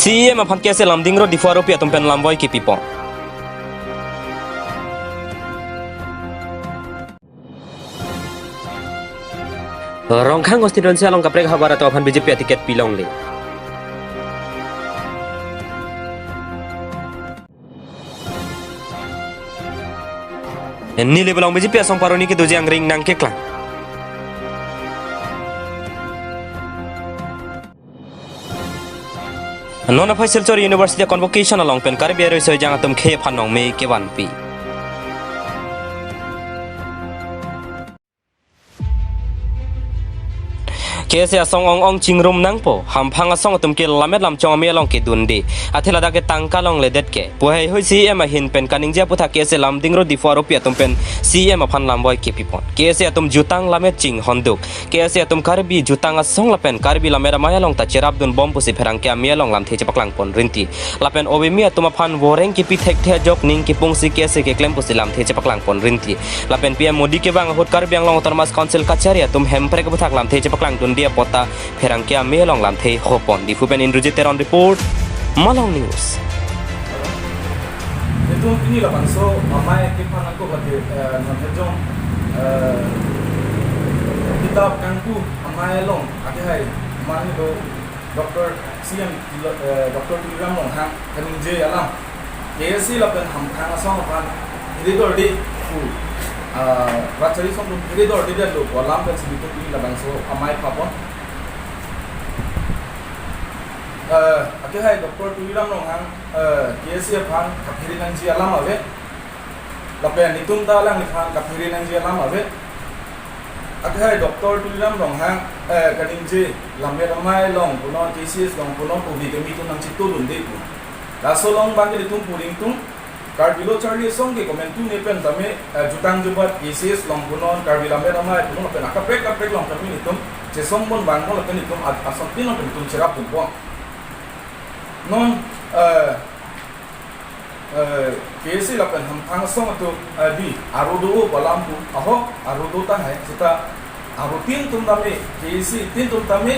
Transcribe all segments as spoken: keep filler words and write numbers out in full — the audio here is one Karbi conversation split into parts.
C E M aphan K S A Lumding Road Diphu aropi atum pen lamboi kepipon. Rongkhang constituency along kaprek havar atum aphan B J P aticket pilongle. Nilip along B J P asong paroni kedoji angring nangkeklang. Non aphai Silchar University convocation along pen Karbi Riso Ejang atum khei aphan nongme kevanpi. K S A asong ong ong chingrum nangpo, hamphang asong atum ke lammet lamchong ame along kedunde. Athe ladak ke tangka longledet ke. Pu heihui C E M ahin pen kaningje aputhak K S A Lumding Road Diphu aropi atum pen C E M aphan lamboi kepipon. K S A atum jutang lammet chinghonduk. K S A atum Karbi jutang asong lapen Karbi lammet amei along ta cherapdunbom pusi pherangke ame along lamthe chepaklangpon rinti. Lapen O B C atum aphan voreng kepi thekthe ajok ning kepungsi K S A keklem pusi lamthe chepaklangpon rinti. Lapen P M Modi kevang ahut Karbi Anglong Autonomous Council kachari atum Hemprek aputhak lamthe chepaklangdunde apot ta pherangke ame along lamthe hopon. Diphu pen Indrajit Teron report, Malong News. Itum pini labangso amei kephan ako bagi, eh, non hejong, eh, kitap kangku amei along ake hai mani do Doctor C M Tilo-, eh, Doctor Tuliram Ronghang kaningje alam. K S A lapen hamphang asong aphan pheredorde pu, ah, rachari asong atum pheredordedetlo pu alam pensi itum pini labangso amei phapon. Eh, ake hai Doctor Tuliram Ronghang, eh, K S A aphan kaphere nangji alam ave. Lapen itum ta alangliphan kaphere nangji alam ave. Ake hai Doctor Tuliram Ronghang, eh, kaningje lammet amei along punon, K C S along punon, O B C kemi atum nangchitodunde pu. Laso along abang ke itum puring atum, Karbi lo charli asong ke komantu ne pen tame, eh, jutang jubat K C S along punon, Karbi lammet amei punon, lapen akaprek kaprek along tame itum chesongpon vangbom lapen itum at-, asontin along itum cherapdunbom. Non, eh, eh, K S A lapen hamphang asong atum, eh, di, aro do-o pu alam pu, aho, aro do tahai, seta, aro tin atum tame, K S A tin atum tame,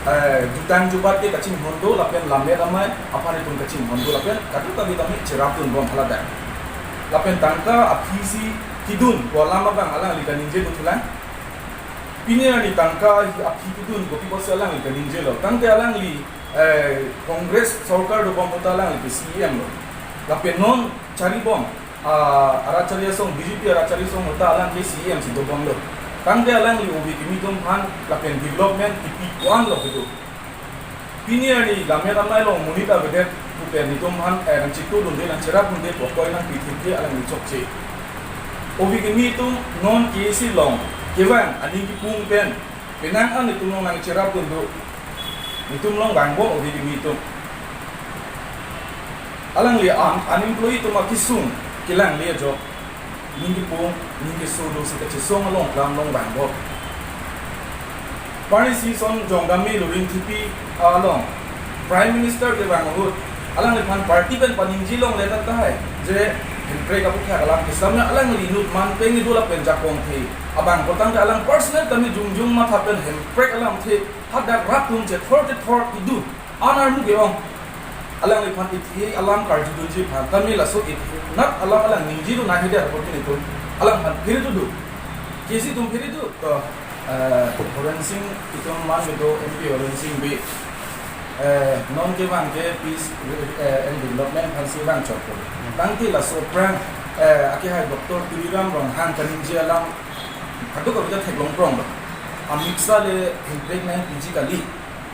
eh, jutang jubat ke kachinghondo, lapen lammet amei aphan itum kachinghondo, lapen kadokave tame cherapdunbom haladak. Lapen tangka aphi si kedun pu alam abang alangli kaningje dothulang. Pini arni tangka aphi kedun kopi pusi alangli kaningjelo. Tangte alangli, eh, Congress sorkar dobom ahut ta alangli ke C E M lo. Lapen non charibom, ah, arachari asong, B J P arachari asong ahut ta alang ke C E M si dobomlo. Tangte alangli O B C kemi atum aphan lapen development kipi ko-anlo kedo. Pini arni lammet amei along monit avedet pu pen itum aphan, eh, nangchitodunde, nangcherapdunde pu akoi nangpithipde alangli chokche. O B C kemi atum non K S A along kevang aning kepung pen penang an itum along nangcherapdun do. Itum along vangbom O B C kemi atum. Alangli un-, unemployed atum akesung kelang le ajok. Ning kepung, ning keso do si kachesong along klam along vangbom. Pani si son jongdam me luring thipi along Prime Minister kevang ahut alangliphan party pen paningje longle tahai je Hemprek aputhak alam kisam na alangli inut man peng idu lapen jakong thi abang kotang ke alang personal tame jongjong matha pen Hemprek alam thi hadak rat atum chethor chethor idu. An armu ke-ong. Alangliphan ithi alam karjudunji aphan tame laso ithi nat alam alang ningje do nahide apot ke itum alangphan phere do do. K S A atum phere do. To, eh, Horen Sing itum man kedo M P Horen Sing Bey, eh, non kevang ke peace, eh, and development aphan si vangchot ko. Tangte laso aphrang, eh, ake hai Doctor Tuliram Ronghang kaningje alam kadokave ta theklong prong lo. Amit Shah le Hemprek nangpiji kali.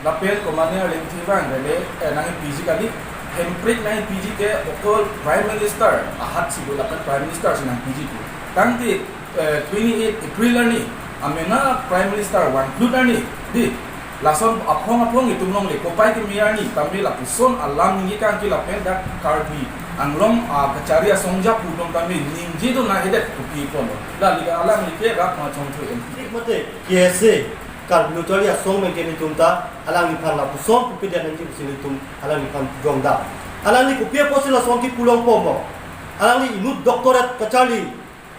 Lapen komane arleng thevang rele, eh, nangpiji kali. Hemprek nangpiji ke okol Prime Minister ahat si do lapen Prime Minister si nangpiji pu. Tangte, eh, twenty-eight April arni, amena Prime Minister vangphlut arni, di, lason aphong aphong itum longle kopai keme arni, tame lapuson alam ningje kangke lapen dak Karbi Anglong, ah, kachari asong japu atum tame ningje do nahide kopi ponlo. La lika alangli ke rat ma chongthu M P. Mate, K S A, Karbi lo charli asong mengke nelitum ta, alangliphan lapuson pupedet nangji pusi nelitum, alangliphan jongdam. Alangli kopi apotsi lason kipu longpo mo. Alangli inut doctorate kacharli,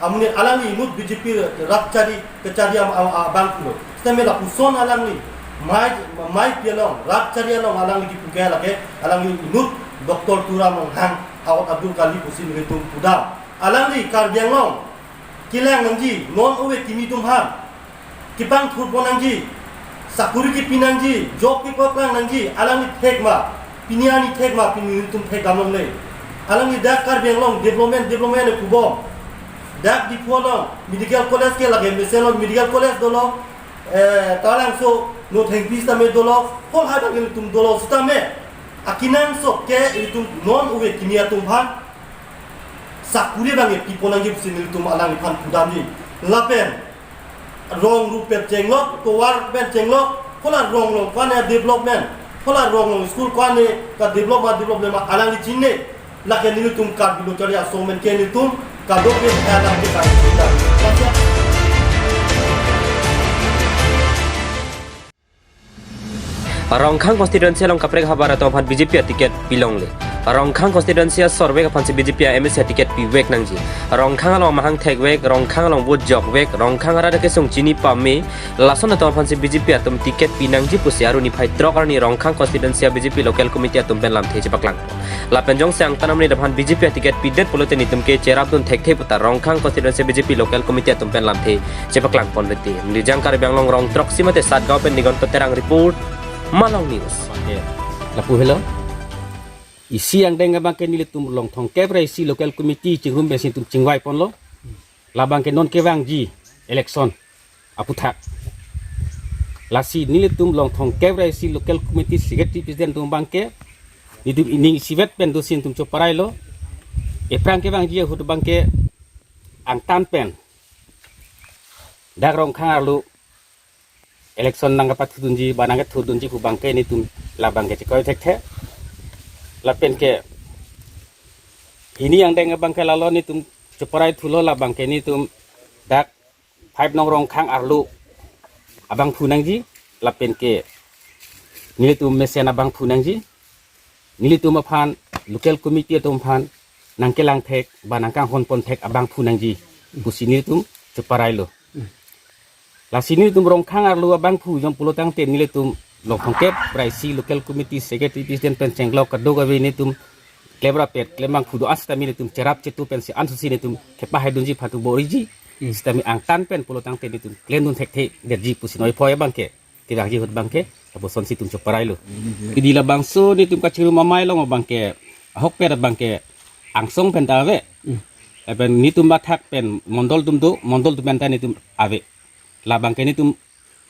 amonit alangli inut B J P rat chari, kachari am-, am-, abang pulo. Sitame lapuson alangli, Mai, maipi along, rat chari along alangli kipu ke lake, alangli inut Doctor Tuliram Ronghang, Ahok Abdul Kali pusi nelitum pudam. Alangli Karbi Anglong kelang nangji, non ove kimi atum aphan kepangthurpon nangji, sakuri kepi nangji, job kepaklang nangji, alangli thek ma, pini arni thek ma, pini nelitum thek dam longle. Alangli dak Karbi Anglong development, development le kubom. Dak Diphu along medical college ke lake, mesen along medical college dolo, eh, Talangso, Nothengpi sitame dolo, hol hai abang nelitum dolo sitame, akenangsot ke nelitum non ove kimi atum aphan sakuri abang kepipon nangji pusi nelitum alangli aphan pudamji. Lapen rong rup pen chenglok, tovar pen chenglok, hala rong along ko-an development, hala rong along school ko-an ka develop ma, development ma alangli chinine. Lake nelitum Karbi Lo Charli Asong amen ke nelitum kadokave alangli ke kami kita. Rongkhang constituency along kaprek havar atum aphan B J P aticket pilongle. Rongkhang constituency asor vek aphansi B J P a-M A C aticket pivek nangji. Rongkhang along amahang thekvek, Rongkhang along vote jokvek, Rongkhang arat akesung chini pame, lason atum aphansi B J P atum ticket pinangji pusi arni phai throk arni Rongkhang constituency a B J P local committee atum pen lamthe chepaklang. Lapen jongsi angtan amonit aphan B J P aticket pidet pulote nelitum ke cherapdun thekthe puta Rongkhang constituency B J P local committee atum pen lamthe chepaklang ponriti. Neli jang Karbi Anglong rong throksi mate Satgaon pen Digonto Terang report, Malong News. Oke. Lapu helo. Isi angdeng abang ke nelitum Longthong kep ra isi local committee chingrum pensi nelitum chingvai ponlo. Labang ke non kevangji election aputhak. Lasi nelitum Longthong kep ra isi local committee secretary president atum abang ke nelitum ining isivet pen dosi nelitum choparailo. Ephrang kevangji ahut abang ke angtan pen dak Rongkhang arlo election nangkapathudunji ba nangkethurdunji pu abang ke nelitum labang ke chekoi thekthe. Lapen ke hini angdeng abang ke lalo nelitum choparai thulo, labang ke nelitum dak five nong Rongkhang arlo abangphu nangji, lapen ke nelitum mesen abangphu nangji, nelitum aphan local committee atum aphan nangkelang thek ba nangkanghon pon thek abangphu nangji pusi nelitum choparailo. Lasi nelitum Rongkhang arlo abangphu jong pulo tangte nelitum Longthong kep ra isi local committee secretary president pen chenglok kadokave nelitum klem rapet, klem abangphu do-an sitame nelitum cherap chetu pensi ansusi nelitum kepahaidunji patu boriji. Hmm. Sitame angtan pen pulo tangte nelitum klemdun thekthe detji pusi noi phoi abang ke, kevangji ahut abang ke, lapuson si nelitum choparailo. Pini labangso nelitum kachingrum amei along abang ke, ahokpet abang ke angsong pen ta ave. Hmm. Lapen nelitum athak pen mondol atum do, mondol atum pen ta nelitum ave. Labang ke nelitum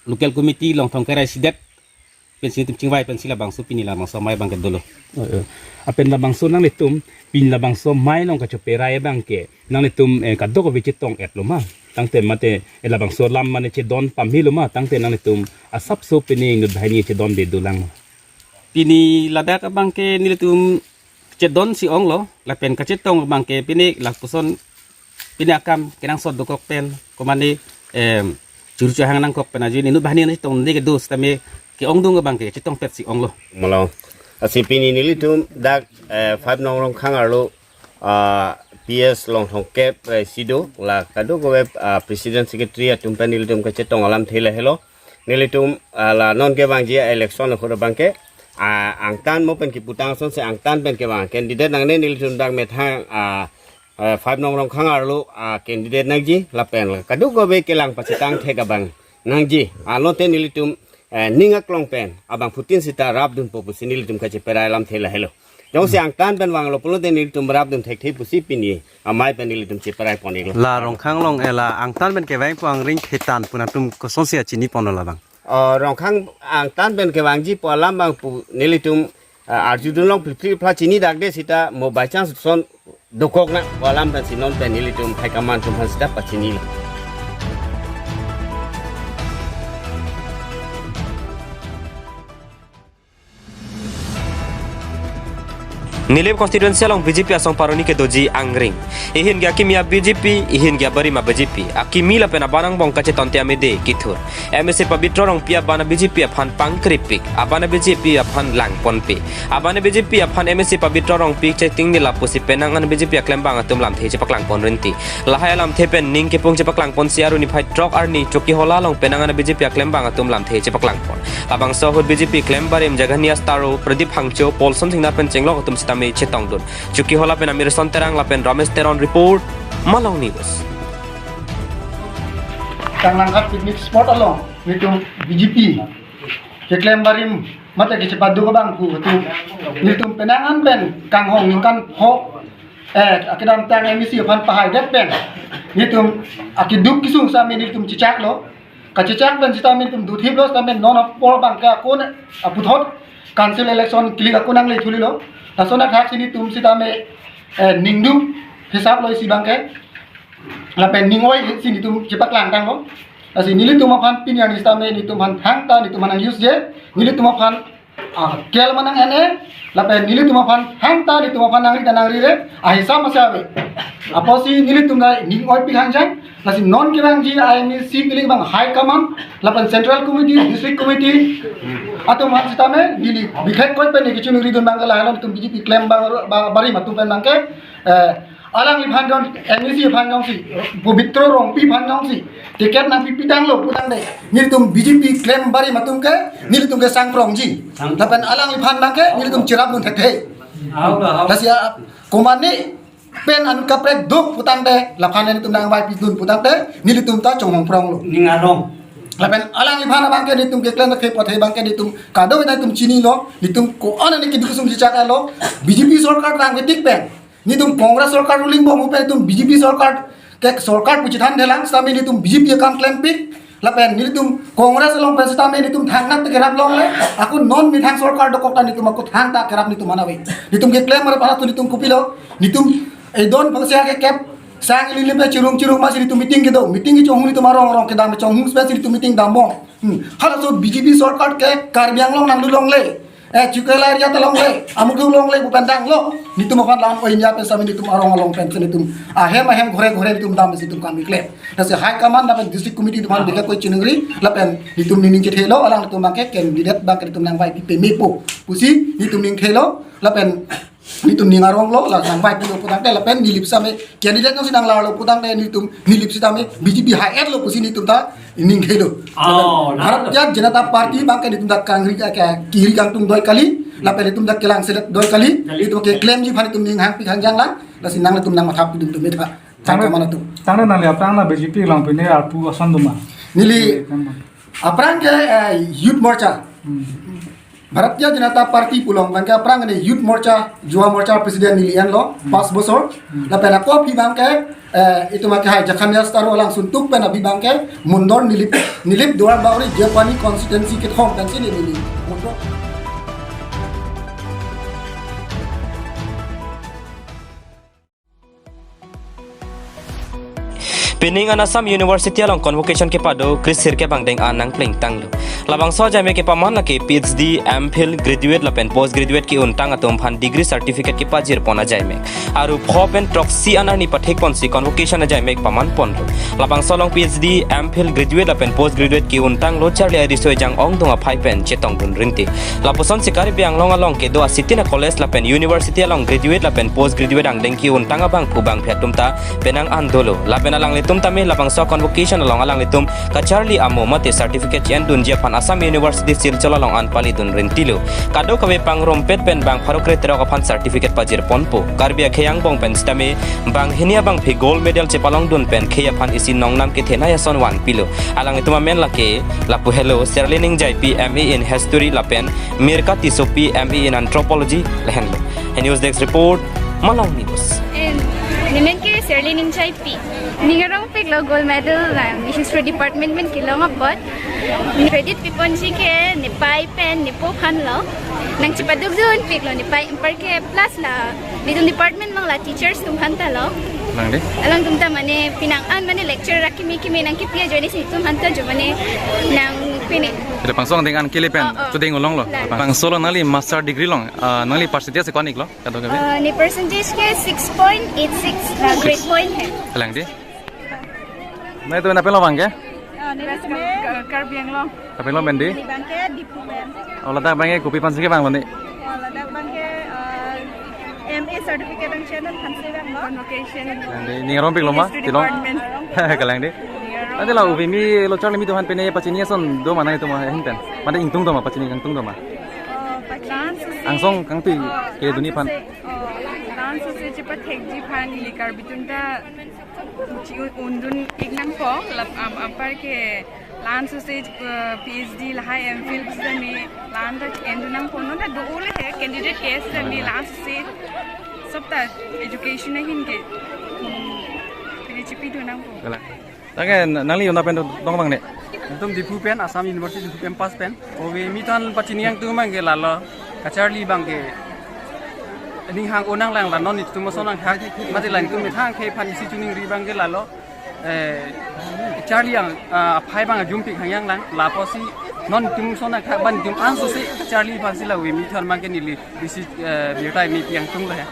local committee Longthong kep ra isidet pensi nelitum chingvai pensi labangso pini labangso amei abang ke dolo. Oh, eh. Lapen labangso nanglitum pini labangso amei along kachoperai abang ke nanglitum, eh, kadokave chetong-etlo ma? Tangte mate, eh, labangso alam mane chedon pamelo ma? Tangte nanglitum asapso pini inut banghini chedonde dolang ma? Pini ladak abang ke nelitum chedon si onglo, lapen kachetong abang ke pini lapuson pini akam kenangsot dokok pen, komane, em, churu chehang nangkok pen ajoine inut banghini nangchetongde kedo sitame ke-ongdung abang ke chetongpet si onglo. Malong. Lasi pini nelitum dak, eh, five nong Rongkhang arlo, ah, P S Longthong kep, eh, si do, la kadokave, ah, president secretary atum pen nelitum kachetong alamthe lahelo. Nelitum, ah, la non kevangji election ahut abang ke, ah, angtan mo pen kiputang asonsi angtan pen kevang candidate nangne, nelitum dak methang, ah, eh, five nong Rongkhang arlo, ah, candidate nangji lapen la kadokave kelang pachetang thek abang nangji. Ah, non te nelitum, eh, ning aklong pen abangphutin sita rapdunpo pusi nelitum kacheperai alamthe lahelo. Jongsi angtan pen vanglo pulote nelitum rapdun thekthe pusi pini amei pen nelitum cheperai pon-iklo. La Rongkhang along, eh, la angtan pen kevangpo angring thetan pu nangtum kosonsi achini ponlo labang? Oh, Rongkhang angtan pen kevangji pu alam abang pu nelitum, ah, arjudun long phli phli phla chini dakde sita mo by chance son dokok na pu alam pensi non pen nelitum high command atum aphan sita pachinilo. Nilip constituency along B J P asong paroni kedoji angring. Ihin ke akimi a-B J P, ihin ke abarim a-B J P. Akimi lapen aban angbong kachetonte amede kithur. M A C Pabitra Rongpi aban a-B J P aphan pangkripik, aban a-B J P aphan langponpe. Aban a-B J P aphan M A C Pabitra Rongpi chetingni lapusi penang an B J P aklembang atum lamthe chepaklangpon rinti. Lahai alamthe pen ning kepung chepaklangponsi arni phai throk arni Chokihola along penang an a-B J P aklembang atum lamthe chepaklangpon. Labangso ahut B J P klem barim Jaganias Taro, Pradip Hangcho, Paulson Singnar pen chenglok atum sitame chetongdun. Chokihola pen Amirson Terang lapen Ramesh Teron report, Malong News. Kanglangkhat picnic spot along nelitum B J P keklem barim mate kechepaduk abang pu atum nelitum penang an pen kanghong ningkan pho, eh, akedamtang M A C aphan pahaidet pen nelitum akeduk kesung sitame nelitum chechaklo. Kachechak pen sitame nelitum duthiplo sitame non apor abangke akun aputhot council election kilik akun nangle thulilo. Lason athaksi nelitum sitame, eh, ningduk hisap lo isi abangke. Lapen ning-oisi nelitum chepaklangtanglo. Lasi nelitum aphan pini arni sitame nelitum aphan thangta nelitum aphan nang-use je. Nelitum aphan, ah, kel manang ene. Lapen nelitum aphan thangta nelitum aphan nangri ta nangrire. Ahisap masi ave. Apotsi nelitum ta ning-oipik hanjang. Lasi non kevangji M A C kilik abang high command. Lapen central committee, district committee atum aphan sitame neli bikhet koi pen neli kechunri dun abang ke lahai along nelitum B J P klem bang, ba-, barim atum pen abangke, eh, alangliphan jong, M A C aphan jongsi, Pabitra Rongpi aphan jongsi ticket nangpipi tanglo putangte nelitum B J P klem barim atum ke nelitum ke sangprongji. Sang- Lapen alangliphan abangke nelitum cherapdun thekthe. Au, au. Lasi a, komane pen anut kaprek duk putangte laphan nelitum nangvaipidun putangte nelitum ta chonghongpronglo. Ning arong. Lapen alangliphan abangke nelitum keklem thekthe apot abangke nelitum kadokave nelitum chinilo, nelitum ko-an ani keduk kesung chechaklo, B J P sorkar tangvetik pen nelitum Congress sorkar ruling bom pen nelitum B J P sorkar ke sorkar pu chethanthelang sitame nelitum B J P akam klempik. Lapen nelitum Congress along pen sitame nelitum thangta kerap longle. Ako non methang sorkar dokok ta nelitum ako thangta kerap nelitum aphan ave. Nelitum keklem mar panas tu nelitum kopilo. Nelitum edon pangsia kekep sang ili limpe chirung chirung masi nelitum meeting kedo. Meeting kechonghong nelitum arong arong kedam chonghong sipasi nelitum meeting dambom. Hmm. Halaso B J P sorkar ke Karbi Anglong nanglu longle. Eh, Chokihola area ta longle, amukdung longle, bupendang lo. Nelitum aphan lam o India pen sitame nelitum arong along pen nelitum ahem ahem ghore ghore nelitum dam nelitum kam keklem. Lasi high command lapen district committee atum aphan bikhet koi chiningri, lapen nelitum ning chethelo, alanglitum abangke candidate abangke nelitum nangvaipi pemepo pusi nelitum ning thelo, lapen nelitum ning aronglo, la nangvaipilo putangte, lapen Nilip sitame candidate nangsi nanglarlo putangte nelitum Nilip sitame B J P hai-et lo pusi nelitum ta ning thelo. Oh, Bharatiya Janata Party abangke nelitum ta kangri ka, ka, kiri kangtung doi kali, lapen nelitum ta kelang selet doi kali, kali. Nelitum keklemji aphan nelitum ning hangpik hanjang lang, lasi nanglitum nangmathapidun tum metha. Tangte, tangte nangli aphrang na B J P along pine arpu ason doma. Neli aphrang ke, eh, Youth Morcha. Hmm. Bharatiya Janata Party pu along abangke aphrang ke Youth Morcha, Yuva Morcha President neli enlo, Hmm. pas bosor. Hmm. Lapen ako aphi abangke, eh, itum akehai Jakhania Star alangsun tuk pen aphi abangke, Mondol Nilip, Nilip Duarbagori Japani constituency kethom pensi neli, neli. Mondol. Pining an Assam University along convocation kepado krisir kebang deng an nangplengtanglo. Labangso ajaimek kepaman lake P H D, M Phil, graduate lapen post graduate ke-untang atum aphan degree certificate kepajirpon ajaimek. Aru pho pen throksi an arni pathekponsi convocation ajaimek pamanponlo. Labangso along P H D, M Phil, graduate lapen post graduate ke-untanglo charli ariso ejang ongdung aphai pen chetongdun rinti. Lapusonsi Karbi Anglong along kedo asitin a-college lapen university along graduate lapen post graduate angdeng ke-untang abangphu bangphi atum ta penang an dolo. Lapen alanglitum tame labangso convocation along alanglitum kacharli amo mate certificate che-endunji aphan Assam University Silchar along an palidun rintilo. Kadokave pangrumpet pen bang pharo kre terok aphan certificate pajirponpo. Karbi akhei angbong pen sitame banghini abangphi gold medal chepalongdun pen khei aphan isi nongnam kethenei ason vanpilo. Alanglitum amen lake lapu helo, Serli Ningjaipi, M A in History lapen Mirka Tissopi, M A in Anthropology lahenlo. News Desk Report, Malong News. Em, nemen ke Serli Ningjaipi. Ning arongpiklo gold medal, em, History Department pen kelong apot. Credit piponji ke nepei pen nepo aphanlo. Nangchepadukdunpiklo nepei, anparke plus la nelitum department mang la teachers atum aphan talo. Nang de? Alangtum ta mane penang an mane lecture akimi kimi nangkipi ajoinesi netum aphan ta jo mane nang Pini. Labangso angdeng an kele pen, Oh, oh. Chudeng ulong lo. Labangso lo nangli master degree long, ah, nangli percentage ko-an iklo? Kadokave? Ah, ne percentage ke six point eight six, la grade point hai. Kalang di? Nangtum nangpelo abang ke? Ah, ne percentage Karbi Anglong. Karbi Anglong pen di? Ne abang ke Diphu pen. Oh, ladak abang ke kopi aphansi kevanglo ne? Oh, ladak abang ke, ah, M A certificate angchenun aphansi vanglo. Convocation. Kalang di, ning arong piklo ma? History Tilong? Department. Kalang di. Ning arong. Ante la ove kimi lo charli kimi atum aphan pine pachini ason do ma nangtum ahin pen? Mate ingtung do ma, pachini kangtung do ma? Oh, pachini. Angsong kangtui Oh, keduni aphan. Angsong se, oh, angsong se chepathekji aphan ili Karbi atum ta chi un-, undun ik nangpo, lap am, anpar ke la-an sose, eh, P H D lahai M Phil sitame la-an ta endun nangpo, non ta do ole he candidate ke sitame la-an sose sob ta education ahin ke, hmm, pine chepidun nangpo. Kalang. Tangke nangli jona pen dong abang ne? Nelitum Diphu pen, Assam University Diphu campus pen. Ove kimi atum aphan pachini kangtung abang ke lalo. Kacharli abang ke ning hang-o nanglang la non itum ason nangthak. Mate la itum methang ke aphan isi choningri abang ke lalo. Eh, charli ang, ah, aphai abang ajumpik hangyang lang. Lapusi non itum ason nangthak abang itum angsong se charli aphansi la ove kimi atum abang ke neli bisi, eh, birta kimi pi kangtung lo he.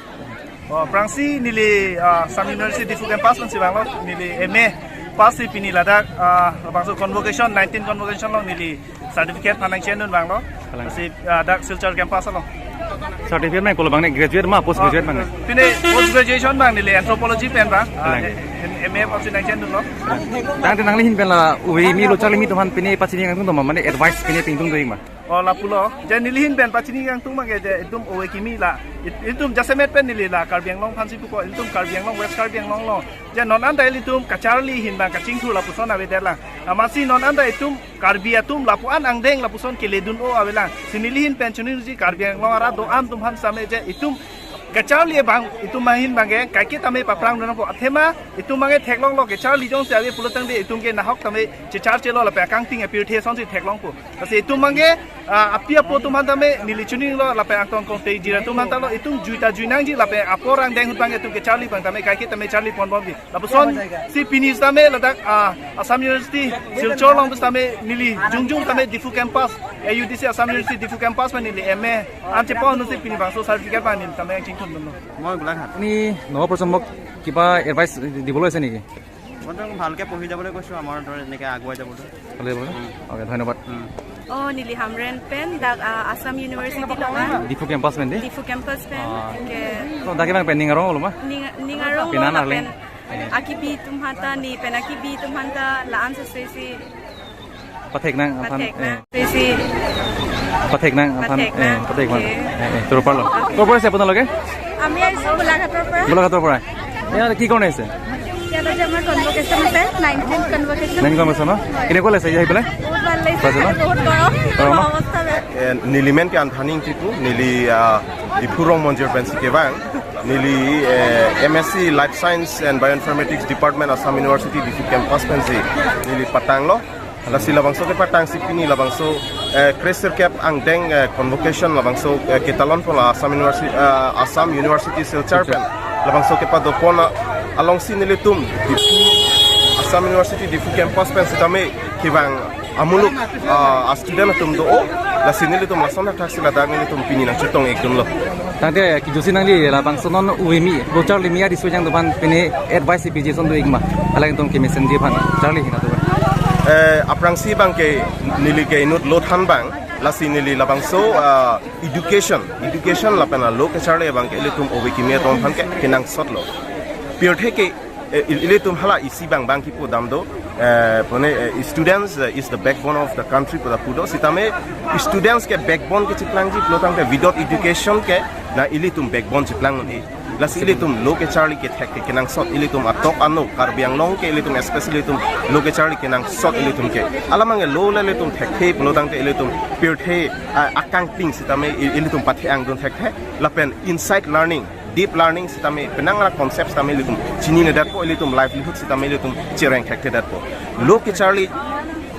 Oh, aphrangsi neli, ah, Assam University Diphu campus pensi vanglo, neli M A pass si pini ladak, ah, labangso convocation, nineteen convocation along neli certificate aphan nangchenun vanglo. Kalang. Si, ah, dak Silchar campus along. Certificate abang kolo abang ne, graduate ma, post graduate abang ne? Pine post graduation abang neli anthropology pen abang, ah, Kalang. M A pass si nangchenun lo. Tangte nangli ahin pen la ove kimi lo charli kimi atum aphan pine pachini kangtung do ma, mane advice pine pingtung do ik ma? Oh, lapulo. Je neli ahin pen pachini kangtung abang ke je itum ove kimi la. It-, itum jasemet pen neli la Karbi Anglong aphansi pupo, itum Karbi Anglong, West Karbi Anglong lo. Je non anta ilitum kacharli ahin abang kachingthur lapuson avedet lang. Amatsi non anta itum Karbi atum lapu-an angdeng lapuson keledun-o avelang. Si neli ahin pen choningri Karbi Anglong arat do-an atum aphan sitame je itum kacharli abang itum ahin abang ke kaike tame paphrangdun nangpo. Athema itum abang ke theklonglo kacharli jongsi ave pulo tangte itum ke nahok tame checharchelo lapen akangting apirthe asonsi theklongpo. Lasi itum abang ke, ah, api apo atum aphan tame neli choninglo lapen angtong kong teji atum aphan ta lo itum jui ta jui nangji lapen apor angdeng ahut abang ke itum kacharli abang tame kaike tame charli ponbomji. Lapusonsi pini sitame ladak, ah, Assam University Silchar along sitame neli jongjong tame Diphu campus, A U D C Assam University Diphu campus pen neli M A an chepa-unsi pini bangso certificate abang neli tame nangchingthundunlo. মই গোলাঘাট। আপুনি নৱপ্ৰজন্মক কিবা এডভাইচ দিবলৈ আছে নেকি? মই তেওঁক ভালকে পঢ়ি যাবলৈ কৈছোঁ, আমাৰ ধৰ এনেকে আগুৱাই যাবলৈ। ভালে বোলে। উম। অ'কে, ধন্যবাদ। উম। Oh, neli Hamren pen dak, ah, Assam University along, ah, Diphu campus pen de? Diphu campus pen. Ah. Ke. So, dak abang pen ning arong lo ma? Ning, ning arong lo. Pinan arleng. Lapen akibi atum aphan ta, ne pen akibi atum aphan ta la-an sose si Pathek nang aphan, Pathek eh. Nang. Sisi. Pathek nang aphan, Pathek eh, nang. Pathek aphan. Okay. Eh, eh, tor palo. Tor palo si apun lage? আমি আহিছো গোলাঘাটৰ পৰা। গোলাঘাটৰ পৰা। ইয়াত কি কাৰণে আহিছে? ইয়াত আজি আমাৰ কনভকেশ্যন আছে, নাইনটিন কনভকেশ্যন। নাইনটিন কনভকেশ্যন ন? কেনেকুৱা লাগিছে আহি পেলাই? বহুত ভাল লাগিছে, ভাল লাগিছে ন? বহুত গৰম। গৰম ন? অৱস্থা বেয়া। এ, neli amen ke Anthaning Tipu, neli, ah, Diphu Rong Monjir pensi kevang. Neli, eh, M S C Life Science and Bioinformatics Department Assam University Diphu campus pensi neli patanglo. Lasi labangso kepatangsi pini labangso, eh, kresirkep angdeng, eh, convocation labangso, eh, ketalon pon la Assam University, eh, Assam University Silchar pen labangso kepadopon alongsi nelitum Diphu, Assam University Diphu campus pen sitame kevang amuluk, ah, a student atum do-o, lasi nelitum lason athak si ladak nelitum pini nangchetong ikdunlo. Tangte kijutsi nangli labangso non ove kimi, lo charli kimi adi sojang atum aphan pine advice piji ason do ik ma, alangtum kemesenji aphan charli ahin atum aphan. Eh, aphrangsi abang ke neli ke inut lo than abang, lasi neli labangso, ah, education, education lapen lo kacharli abang ke ilitum ove kimi atum aphan ke kenangsotlo. Pirthe ke eh, il-, ilitum hala isi abang abang kipu dam do, eh, pone, eh, students, eh, is the backbone of the country pu lapu do. Sitame students ke backbone kecheplangji pulo tangte without education ke na ilitum backbone cheplang un-e. Lasi ilitum lo kacharli kethek ke kenangsot, ilitum atok ano Karbi Anglong ke ilitum, especially ilitum lo kacharli kenangsot ilitum ke. Alamang ke lo le ilitum thekthe pulo tangte ilitum pirthe, ah, akangping sitame i-, ilitum pathe angdun thekthe lapen insight learning, deep learning sitame penang a concept sitame ilitum chinine detpo, ilitum livelihood sitame ilitum chereng thekthe detpo. Lo kacharli,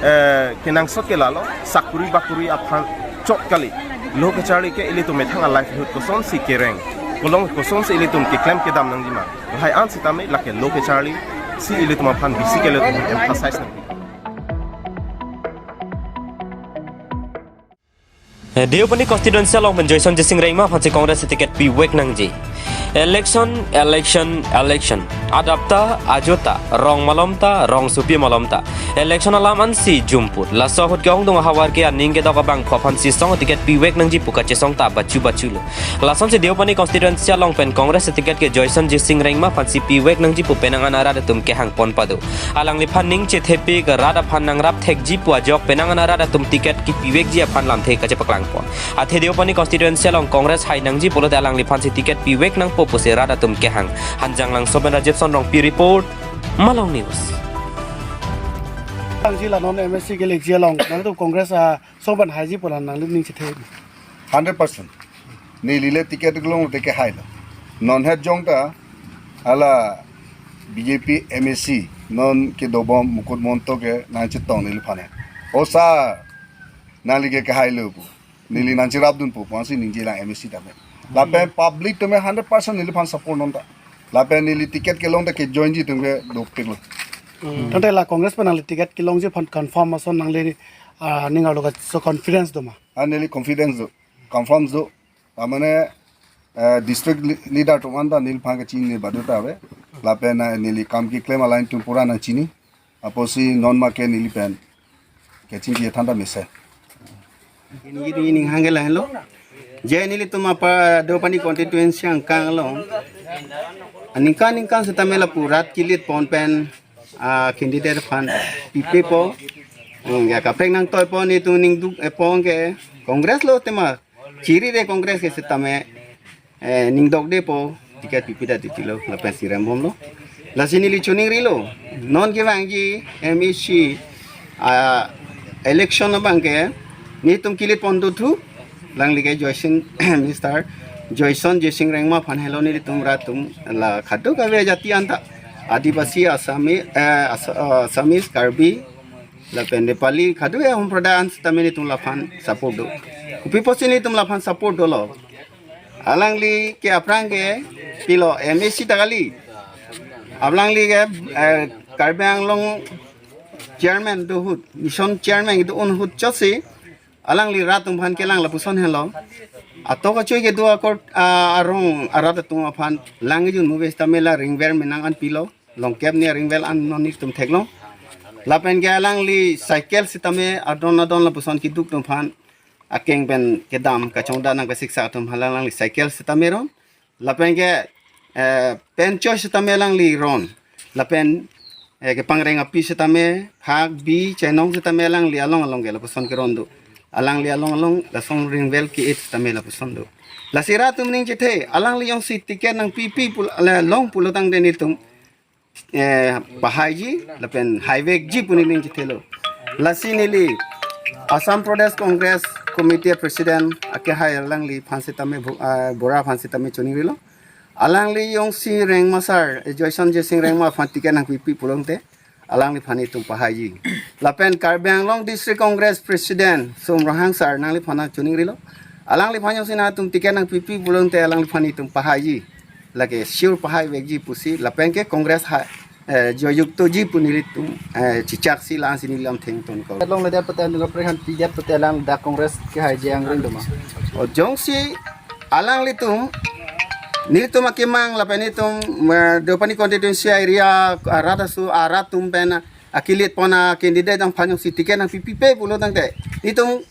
eh, kenangsot ke lalo sakuri bakuri aphan chot kali. Lo kacharli ke ilitum methang a livelihood kosonsi kereng, kolong kosonsi ilitum keklem kedam nangji ma, lahai an sitame lake lo kacharli si ilitum aphan bisi ke ilitum emphasize nang. Deopani constituency along pen Joyson Jesing Rengma aphansi Congress ticket pivek nangji. Election, election, election. Adapta, ajota, rong malomta, rong supi malomta. Election alam ansi jumput. Laso ahut ke-ongdung ahavar ke aning kedok abangphu aphansi song ticket pivek nangji pu kachesong ta bachu bachu lo. Lasonsi Deopani constituency along pen Congress ticket ke Joyson Jesing Rengma aphansi pivek nangji pu penang an arat atum kehang pon pado. Alangliphan ning chethepik rat aphan nangrap thekji pu ajok penang an arat atum ticket kipivekji aphan lamthe kachepaklang pon. Athe Deopani constituency along Congress hai nangji pulote alangliphansi ticket pivek nangpo pusi rat atum kehang. Hanjanglangso pen Rajiv Sonrongpi report, Malong News. Nangji la non M A C ke lekji along, nangtum Congress asong pen haiji pu la nangli ning chethe. Hundred percent. Neli le ticket kelong te kehailo. Non het jong ta hala B J P M A C non kedobom Mukut Mahanta ke nangchetong neliphan. O sir, nangli ke kehailo pu. Neli nangcherapdunpo pu ansi ningjelang M A C tame. Lapen public tame hundred percent neliphan support non ta. Lapen neli ticket kelong ta ke join ji atum ke dopiklo. Hmm. Tangte la Congress pen nangli ticket kelongji aphan confirm ason nangli, ah, ning arlo kaso confidence do ma? Ah, neli confidence do. Confirm do. Tamane, eh, district li-, leader atum anta neliphan kachini badu ta ave. Lapen, eh, neli kam keklem aline atum pura nangchini. Apotsi non ma ke neli pen kachingki than ta mesen. Neli tu ning hangke lahenlo. Je nelitum apa Deopani constituency angkang along. Aningkan ningkan setame lapu rat kilit pon pen, ah, candidate aphan pipepo. Hmm, ya kaprek nangtoipo, netum ning duk-epo ke Congress lo tema. Chirire Congress ke setame, eh, ning dokdepo, ticket pipe ta titilo, lapen si rembomlo. Lasi neli choningrilo. Non kevangji M A C, ah, election abang ke, netum kilit pon dothu, alangli ke Joyson, Mister Joyson Jesing Rengma aphan helo nelitum rat atum, la kadokave jati anta. Adivasi, Assamese, eh, As-, ah, Assamese, Karbi, lapen Nepali, kadokave ahum pradhan setame netum laphan support do. Kopi apotsi netum laphan support dolo. Alangli ke aphrang ke pilo M A C ta kali. Alangli ke, eh, Karbi Anglong chairman do ahut, mission chairman do un ahut chotsi. Alangli rat atum aphan kelang lapuson helo. Atok achoi kedo akor, ah, arong arat atum aphan lang jun muve setame la ringver menang an pilo. Longkep ni ringvel an non netum theklong. Lapen ke alangli cycle setame adon adon lapuson keduk atum aphan akeng pen kedam kachongda nangkesiksa atum aphan alangli cycle setame ron. Lapen ke, eh, pen choi setame alangli ron. Lapen, eh, kepangreng api setame, phak, bi, chenong setame alangli along along ke lapuson keron do. Alangli along along lason ringvel ke-et setame lapuson do. Lasi rat atum ning chethe, alangli jongsi ticket nangpipe pul-, le, long pulo tangte netum, eh, pahaiji, lapen haivekji pu neli ning chethelo. Lasi neli Assam Pradesh Congress Committee President akehai alangliphan setame bu-, ah, Bora aphan setame choningrilo. Alangli jongsi Rengma sir, eh, Joyson Jesing Rengma aphan ticket nangpipe pulote, alangliphan netum pahaiji. Lapen Karbi Anglong District Congress President Som Ronghang sir nangliphan nangchoningrilo. Alangliphan jongsi netum ticket nangpipe pulote alangliphan netum pahaiji. Lake sure pahaivekji pusi, lapen ke Congress ha, eh, joyuktoji pu nelitum, eh, chichaksi la-ansi neli lam thengton ko. Along le dia pate anu kaprek aphan pidet pate alang dak Congress kehaiji angring do ma? O jongsi alanglitum, nelitum akemang lapen netum, eh, Deopani constituency area, ah, rat asu, ah, rat atum pen, ah, akilit pon a-candidate aphan jongsi ticket nangpipe pulo tangte, netum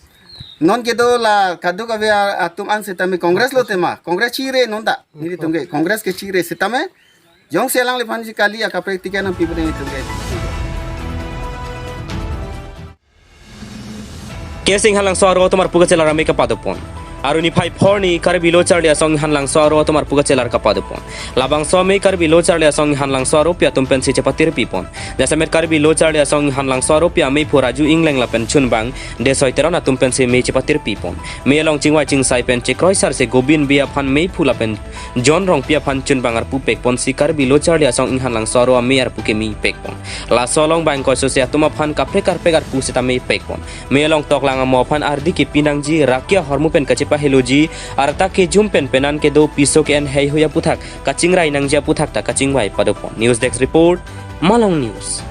non kedo la kadokave atum an setame Congress lo tema, Congress chire non ta, nelitum ke Congress ke chire setame, jongsi alangliphan si kali akaprek ticket nangpipe netum ke. Case Inghan Langso aro atum arpu kachelar amei kapado pon. Arni phai phor ni Karbi Lo Charli Asong Inghan Langso aro atum arpu kachelar kapado pon. Labangso amei Karbi Lo Charli Asong Inghan Langso aropi atum pensi chepatirpi pon. Jasemet Karbi Lo Charli Asong Inghan Langso aropi ameiphu Raju Ingleng lapen chunbang Desoi Teron atum pensi mei chepatirpi pon. Mei along chingvai chingsai pen chekroisar se Gobin Bey aphan meiphu lapen John Rongpi aphan chunbang arpu pek ponsi Karbi Lo Charli Asong Inghan Langso aro amei arpu kemi pek pon. Laso along bang koiso se atum aphan kaprek karpek arpu setame pek pon. Mei along toklang amo aphan ardi kepi nangji, rakia hormu pen kachepaheloji, arta kejum pen penan kedo piso ke-en heihui aputhak kachingrai nangji aputhak ta kachingvai pado pon. News Desk Report, Malong News.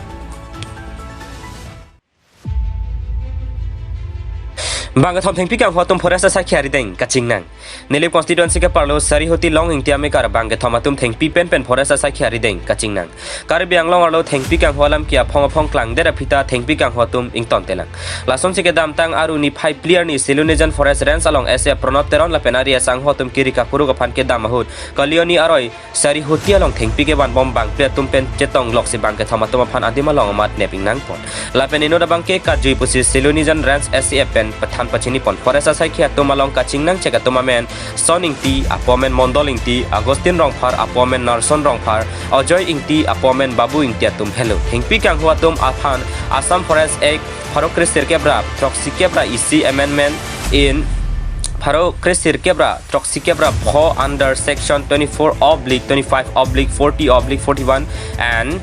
Bangkethom thengpi kanghu atum forest asaikhi arideng kachingnang. Nilip constituency ke-arlo Sarihuti Long Ingti amekar bangkethom atum thengpi penpen forest asaikhi arideng kachingnang. Karbi Anglong arlo thengpi kanghu alam ke aphong aphong klangdet aphi ta thengpi kanghu atum ingtontelang. Lasonsi kedamtang Aru niphai phli arni Silonijan Forest Range along S A Pranab Teron lapen ari asangho atum kiri kakuruk aphan kedam ahut Kalioni aroi Sarihuti along thengpi kevanbom bangphli atum pen chetong loksi bangkethom atum aphan adim along amat nep ingnangpon. Lapen inut abangke katjui pusi Silonijan Range S A F pen pathan pachinipon. Forest asaikhi atum along kachingnangchek atum amen Son Ingti, apo amen Mondol Ingti, Augustine Rongphar, apo amen Narson Rongphar, Ajoy Ingti, apo amen Babu Ingti atum helo. Thengpi kanghu atum aphan Assam Forest Act pharo kre sirkep ra throksi kep ra isi amendment in pharo kre sirkep ra throksi kep ra pho under section twenty-four oblique twenty-five oblique forty oblique forty-one and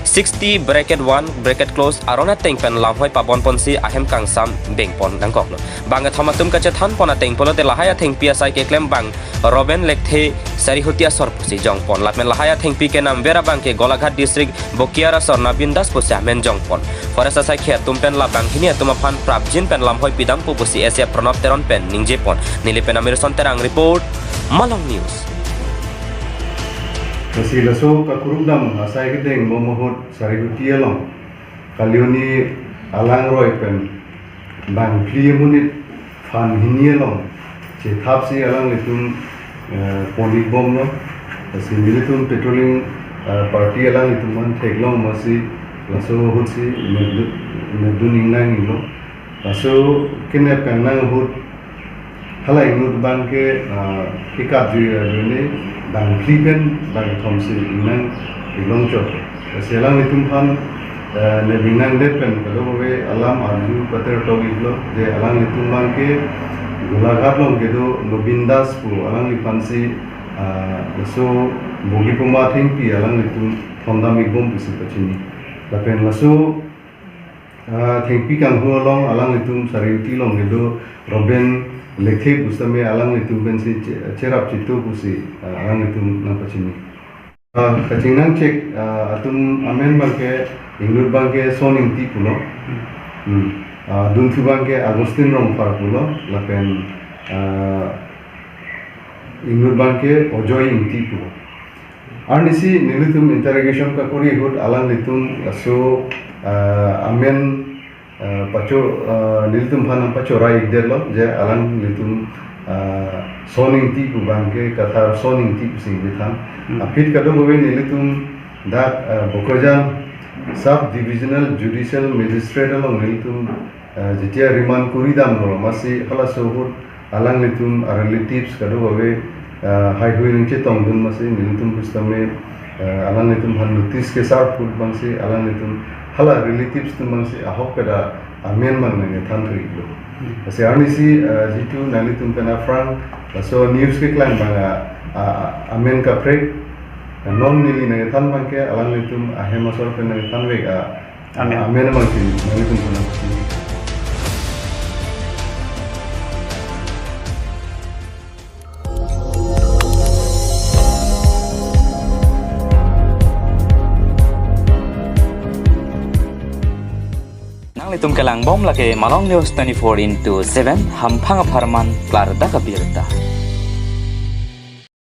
sixty bracket one bracket close aron ateng pen lamhoi pabonponsi ahem kangsam bengpon nangkoklo. Bangkethom atum kachethanpon ateng pulote lahai athengpi asai keklem abang Robin Lekthe Sarihuti asor pusi jongpon. Lapen lahai athengpi kenamver abangke Golaghat district Bokiara asor Nabin Das pusi amen jongpon. Forest asaikhi atum pen la banghini atum aphan prapjin pen lamhoi pidampo pusi S A Pranab Teron pen ningjepon. Nilip pen Amirson Terang report, Malong News. Lasi laso kakuruk dam asai kedeng bom ahut Sarihuti along Kalioni alangroi pen bangphli amonit phan hini along chethapsi alanglitum, eh, pon-ik bomlo. Lasi nelitum patrolling, eh, party alanglitum aphan theklong amatsi laso ahutsi nepdu-, nepdun ingnanglo. Laso kenep kangnang ahut hala inut abangke, ah, kekatjui ajoine bangphli pen bangkethomsi ingnang inglongchot. Lasi alanglitum aphan, eh, nep ingnangdet pen kadokave alam arju pater toklo je alanglitum abangke Golaghat along kedo Nobin Das pu alangliphansi, ah, laso bogi puma thengpi alanglitum thondam-ik bom pusi pachini. Lapen laso ah, thengpi kanghu along alanglitum Sarihuti along kedo Robin Lekthe pu sitame alanglitum pensi che-, cherap chetu pusi, ah, alanglitum nangpachini. Ah, kachingnangchek, ah, atum amen abangke inut abangke Son Ingti pulo. Hmm. Ah, dunthu abangke Augustine Rongphar pulo. Lapen, ah, inut abangke Ajoy Ingti pulo. Arnisi nelitum interrogation kakori ahut alanglitum laso, ah, amen, ah, pacho, ah, nelitum aphan nangpachora-ikdetlo je alanglitum, ah, Son Ingti pu abangke Kathar Son Ingti pusi ingthan. Hmm. Aphi kadokave nelitum dak, ah, Bokajan Sub Divisional Judicial Magistrate along nelitum, ah, jetia remand kori damlo amatsi halaso ahut alanglitum arelatives kadokave, ah, heihui nangchetongdun amatsi nelitum pu sitame, ah, alanglitum aphan notice ke-serve ahut abangsi alanglitum hala relatives atum abangsi ahok pada amen abang nangkethan thuriklo. Hmm. Lasi arnisi, ah, jitu nanglitum pen aphrang laso news keklang abang, ah, ah, amen kaprek, ah, non neli nangkethan abangke alanglitum ahem asor pen nangkethanvek, ah, Amen. Amen abangsi nanglitum pen nangkethan. Nanglitum kelangbom lake Malong News twenty-four into seven, hamphang apharman klardak abirta.